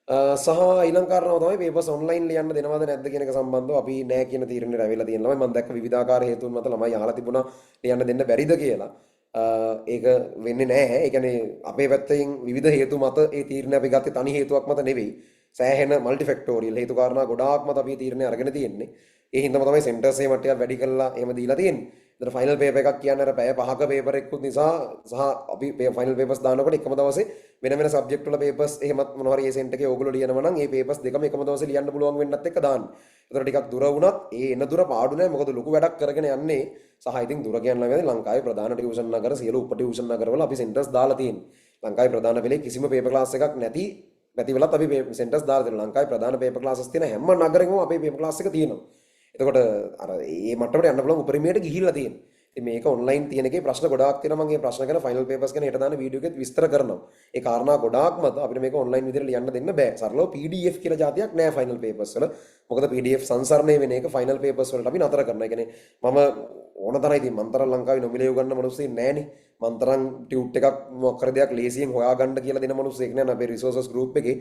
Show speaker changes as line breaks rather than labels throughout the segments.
සහ ඊළඟ කාරණාව තමයි පේපර්ස් ඔන්ලයින් ලියන්න දෙනවද නැද්ද කියන එක සම්බන්ධව අපි නෑ කියන තීරණයට ඇවිල්ලා තියෙන ළමයි. මම දැක්ක විවිධාකාර හේතුන් මත ළමයි අහලා තිබුණා ලියන්න දෙන්න බැරිද කියලා. ඒක වෙන්නේ නෑ. ඒ කියන්නේ අපේ පැත්තෙන් විවිධ හේතු මත ඒ තීරණය අපි ගත්තේ තනි හේතුවක් මත නෙවෙයි. සෑහෙන මල්ටිෆැක්ටෝරියල් හේතු කාරණා ගොඩාක් මත අපි තීරණය අරගෙන තියෙන්නේ. ඒ හින්දාම තමයි සෙන්ටර්ස් එහෙම ටිකක් වැඩි කරලා එහෙම දීලා තියෙන්නේ. ඒතර ෆයිනල් පේපර් එකක් කියන්නේ අර පැය 5ක පේපර් එකකුත් නිසා සහ අපි ෆයිනල් පේපර්ස් දානකොට එකම දවසේ වෙන වෙන සබ්ජෙක්ට් වල පේපර්ස් එහෙමත් මොනවා හරි ඒ සෙන්ටර් එකේ ඕගොල්ලෝ ලියනවා නම් ඒ පේපර්ස් දෙකම එකම දවසේ ලියන්න පුළුවන් වෙන්නත් එක්ක දාන්න. ඒතර ටිකක් දුර වුණත් ඒ එන දුර පාඩු නෑ, මොකද ලොකු වැඩක් කරගෙන යන්නේ. සහ ඉතින් දුර කියන්න ළඟදී ලංකාවේ ප්‍රධාන ටියුෂන් නගර සියලු උප ටියුෂන් නගරවල අපි සෙන්ටර්ස් දාලා තියෙන්නේ. ලංකාවේ ප්‍රධාන පෙළේ කිසිම පේපර් ක්ලාස් එකක් නැති වෙලත් අපි සෙන්ටර්ස් දාලා තියෙනවා. ලංකාවේ ප්‍රධාන පේපර් ක්ලාසස් තියෙන හැම නගරෙකම අපේ පේපර් ක්ලාස් එක තියෙනවා. එතකොට අර ඒ මට්ටමට යන්න පුළුවන් උපරිමයට ගිහිල්ලා තියෙනවා. ඉතින් මේක ඔන්ලයින් තියෙන එකේ ප්‍රශ්න ගොඩාක් තියෙනවා. මම මේ ප්‍රශ්න ගැන ෆයිනල් පේපර්ස් ගැන හෙට දාන වීඩියෝ එකෙත් විස්තර කරනවා. ඒ කාරණා ගොඩාක් මත අපිට මේක ඔන්ලයින් විදිහට ලියන්න දෙන්න බෑ. සරලව PDF කියලා ජාතියක් නෑ ෆයිනල් පේපර්ස් වල. මොකද PDF සංසරණය වෙන එක ෆයිනල් පේපර්ස් වලට අපි නතර කරනවා. ඒ කියන්නේ මම ඕන තරම් ඉතින් මං තරම් ලංකාවේ නොමිලේ උගන්න මිනිස්සු නෑනේ. මං තරම් ටියුට් එකක් මොකක් හරි දෙයක් ලේසියෙන් හොයාගන්න කියලා දෙන මිනිස්සෙක් නෑ අපේ රිසෝසස් ගෲප් එකේ.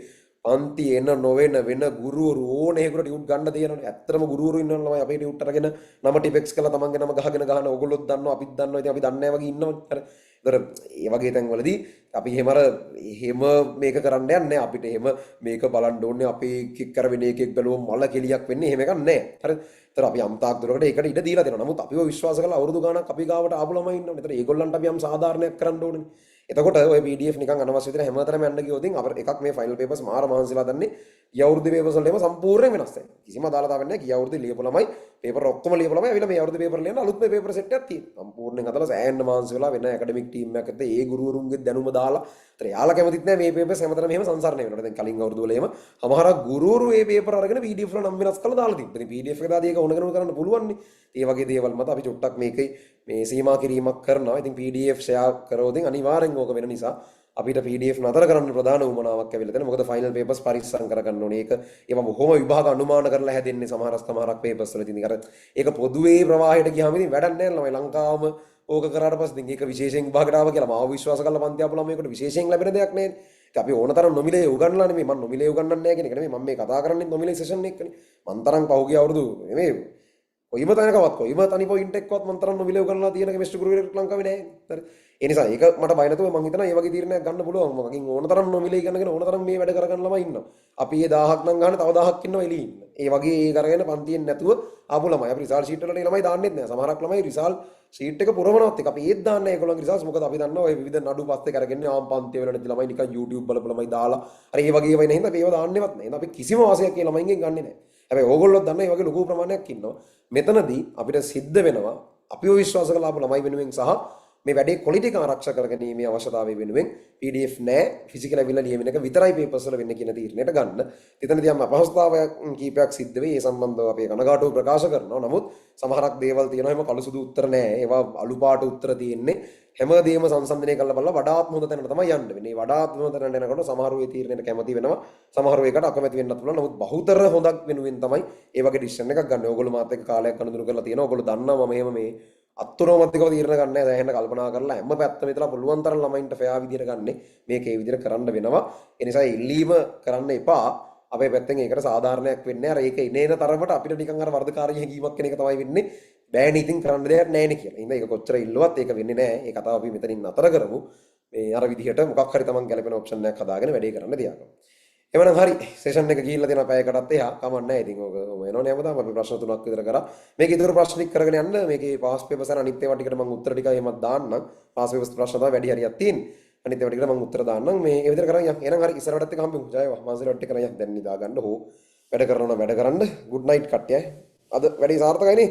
පන්ති එන නොවන වෙන ගුරුවරු ඕන එකකට ටියුට් ගන්න තියෙනවනේ. ඇත්තටම ගුරුවරු ඉන්නවනේ ළමයි අපේ ටියුට් අරගෙන නම ටිපෙක්ස් කරලා තමන්ගේ නම ගහගෙන ගහන ඕගොල්ලොත් දන්නවා අපිත් දන්නවා. ඉතින් අපි දන්නේ නැහැ වගේ ඉන්නවනේ. හරි. ඒතර ඒ වගේ තැන්වලදී අපි එහෙම අර එහෙම මේක කරන්න යන්නේ නැහැ. අපිට එහෙම මේක බලන්න ඕනේ අපේ එකෙක් කර වෙන එකෙක් බැලුවම මල කෙලියක් වෙන්නේ එහෙම එකක් නැහැ. හරි. ඒතර අපි යම් තාක් දුරකට ඒකට ඉඩ දීලා දෙනවා. නමුත් අපිව විශ්වාස කරලා අවුරුදු ගාණක් අපි ගාවට ආපු ළමයි ඉන්නවනේ. ඒතර ඒගොල්ලන්ට අපි යම් සාධාරණයක් කරන්න ඕනේ. එතකොට ඔය PDF නිකන් අනවශ්‍ය විදිහට හැමතැනම යන්න ගියොත් ඉතින් අපර එකක් මේ ෆයිනල් පේපර්ස් මාර මහන්සිලා දන්නේ ගිය අවුරුද්දේ පේපර්ස් වලට එහෙම සම්පූර්ණයෙන් වෙනස් වෙනවා. කිසිම අදාළතාවක් නැහැ. ගිය අවුරුද්දේ ලියපු ළමයි පේපර් ඔක්කොම ලියපු ළමයි ඇවිල්ලා මේ අවුරුද්දේ පේපර් ලියන අලුත්ම පේපර් සෙට් එකක් තියෙනවා. සම්පූර්ණයෙන් හදලා සෑහෙන්න මහන්සි වෙලා වෙන ඇකඩමික් ටීම් එකක් එක්ක ඒ ගුරුවරුන්ගේ දැනුම දාලා ඒතර යාලා කැමතිත් නැහැ මේ පේපර්ස් හැමතැනම එහෙම සංසරණය වෙනවට. දැන් කලින් අවුරුදු වල එහෙම සමහර ගුරුවරු මේ පේපර් අරගෙන PDF වල නම් වෙනස් කරලා දාලා තිබ්බා. ඉතින් PDF එක දාදී ඒක ඕන කෙනෙකුට කරන්න පුළුවන් නේ. ඒ වගේ දේවල් මත අපි චුට්ටක් මේකේ මේ සීමා කිරීමක් කරනවා. ඉතින් PDF share කරොත් අනිවාර්යෙන් ඕක වෙන නිසා අපිට PDF නතර කරන්න ප්‍රධාන උවමනාවක් ඇවිල්ලා තියෙනවා. මොකද ෆයිනල් පේපර්ස් පරිස්සම් කරගන්න ඕනේ. ඒක ඒවා බොහොම විභාග අනුමාන කරලා හැදෙන්නේ සමහර සමහරක් පේපර්ස් වල. ඉතින් අර ඒක පොදුවේ ප්‍රවාහයට ගියාම ඉතින් වැඩක් නෑ ළමයි. ලංකාවම ඕක කරාට පස්සේ ඉතින් ඒක විශේෂයෙන් විභාගයට ආවා කියලා මාව විශ්වාස කරලා පන්ති ආපු ළමයෙකුට විශේෂයෙන් ලැබෙන දෙයක් නෑනේ. ඉතින් අපි ඕන තරම් නොමිලේ උගන්වලා නෙමෙයි. මං නොමිලේ උගන්වන්නේ නෑ කියන එක නෙමෙයි. මං මේ කතා කරන්නේ නොමිලේ සෙෂන් එකකනේ. මං තරම් පහුගිය අවුරුදු නෙමෙයි කොයිම තැනකවත් කොයිම තනි පොයින්ට් එකක්වත් මං තරම් නොමිලේ උගන්වලා තියෙන කෙමිස්ට්‍රි ගුරුවරයෙක් ලංකාවේ නෑ. හරි. ඒ නිසා ඒක මට බය නැතුව මං හිතනවා මේ වගේ තීරණයක් ගන්න පුළුවන්. මගෙන් ඕන තරම් නොමිලේ ඉගෙනගෙන ඕන තරම් මේ වැඩ කරගන්න ළමයි ඉන්නවා. අපි ඒ 1000ක් නම් ගන්න තව 1000ක් ඉන්නවා එළියේ ඉන්න. ඒ වගේ ඒ කරගෙන පන්තියෙන් නැතුව ආපු ළමයි. අපි රිසල්ට් ෂීට් වලට ඒ ළමයි දාන්නෙත් නෑ. සමහරක් ළමයි රිසල්ට් ෂීට් එක පුරවනවත් එක අපි ඒත් දාන්නේ නෑ ඒගොල්ලන්ගේ රිසල්ට්ස්. මොකද අපි දන්නවා ඔය විවිධ නඩු පස්සේ කරගෙන ආම් පන්තිය වල නැති ළමයි නිකන් YouTube බලපු ළමයි දාලා අර ඒ වගේ ඒවා ඉන්න හින්දා අපි ඒව දාන්නෙවත් නෑ. එහෙනම් අපි කිසිම වාසියක් ඒ ළමයින්ගෙන් ගන්නෙ නෑ. හැබැයි ඕගොල්ලොත් දන්නා මේ වගේ ලොකු ප්‍රමාණයක් ඉන්නවා. මෙතනදී අපිට සිද්ධ වෙනවා අපිව විශ්වාස කරලා ආපු ළමයි වෙනුවෙන් සහ මේ වැඩේ ක්වොලිටි එක ආරක්ෂා කරගැනීමේ අවශ්‍යතාවය වෙනුවෙන් PDF නෑ ෆිසිකල් ඇවිල්ලා ලියවෙන එක විතරයි පේපර්ස් වල වෙන්නේ කියන තීරණයට ගන්න. එතනදී යම් අපහසුතාවයක් කීපයක් සිද්ධ වෙයි. ඒ සම්බන්ධව අපේ කනගාටුව ප්‍රකාශ කරනවා. නමුත් සමහරක් දේවල් තියෙනවා එහෙම කළු සුදු උත්තර නෑ. ඒවා අලු පාට උත්තර තියෙන්නේ. හැම දෙයක්ම සංසන්දනය කරලා බලලා වඩාත්ම හොඳ තැනට තමයි යන්න වෙන්නේ. මේ වඩාත්ම හොඳ තැනට යනකොට සමහරව ඒ තීරණයට කැමති වෙනවා. සමහරව ඒකට අකමැති වෙන්නත් පුළුවන්. නමුත් බහුතර හොඳක් වෙනුවෙන් තමයි ඒ වගේ ඩිසිෂන් එකක් ගන්න. ඕගොල්ලෝ මාත් එක්ක කාලයක් ගනුදෙනු කරලා තියෙනවා. ඕගොල්ලෝ දන්නවා මම එහෙම මේ අත්තුනෝමතිකව තීරණ ගන්න නෑ. දැන් කල්පනා කරලා හැම පැත්තම විතර පුළුවන් තරම් ළමයින්ට ෆෙයා විදියට ගන්නෙ. මේක ඒ විදියට කරන්න වෙනවා. ඒ නිසා ඉල්ලීම කරන්න එපා. අපේ පැත්තෙන් ඒකට සාධාරණයක් වෙන්නේ නෑ. අර ඒක එන එන තරමට අපිට නිකන් අර වර්ධකාරී හැඟීමක් කෙන එක තමයි වෙන්නේ. බෑනේ ඉතින් කරන්න දෙයක් නෑනේ කියලා. ඉතින් ඒක කොච්චර ඉල්ලුවත් ඒක වෙන්නේ නෑ. ඒ කතාව අපි මෙතනින් නතර කරමු. මේ අර විදිහට මොකක් හරි තමන් ගැලපෙන ඔප්ෂන් එකක් හදාගෙන වැඩේ කරන්න තියාගමු. එවනම් හරි සෙෂන් එක ගිහිල්ලා තියෙනවා පැයකටත් එහා. කමක් නෑ. ඉතින් ඕක ඔහොම එනවනේ හැමදාම. අපි ප්‍රශ්න තුනක් විතර කරා. මේක ඉතුරු ප්‍රශ්න ටික කරගෙන යන්න. මේකේ පාස් පේපර්ස් අර අනිත් ඒවා ටිකට මම උත්තර ටික එහෙමත් දාන්නම්. පාස් පේපර්ස් ප්‍රශ්න තමයි වැඩි හරියක් තියෙන්නේ. අනිත් ඒවා ටිකට මම උත්තර දාන්නම්. මේ ඒ විතර කරන් යන්න. එහෙනම් හරි ඉස්සර වැඩත් එක්ක හම්බෙමු. ජය වේවා. මාසෙ වැඩ ටික කරන් යන්න. දැන් නිදා ගන්න හෝ වැඩ කරනවා නම් වැඩ කරන්න. ගුඩ් නයිට් කට්ටිය. අද වැඩේ සාර්ථකයි නේ?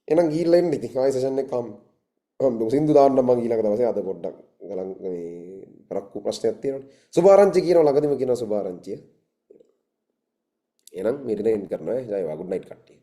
එහෙනම් ගිහිල්ලා එන්න ඉතින්. ආයෙ සෙෂන් එක හම්බෙමු. සින්දු දාන්නම් මං ඊළඟ දවසේ. අද පොඩ්ඩක් ගලන් මේ පරක්කු ප්‍රශ්නයක් තියෙනවනේ. සුභාරංචි කියනවා ළඟදිම කියනවා සුභාරංචිය. එහෙනම් මේ දින එන්ඩ් කරනවා. ජය වේවා. ගුඩ් නයිට් කට්ටිය.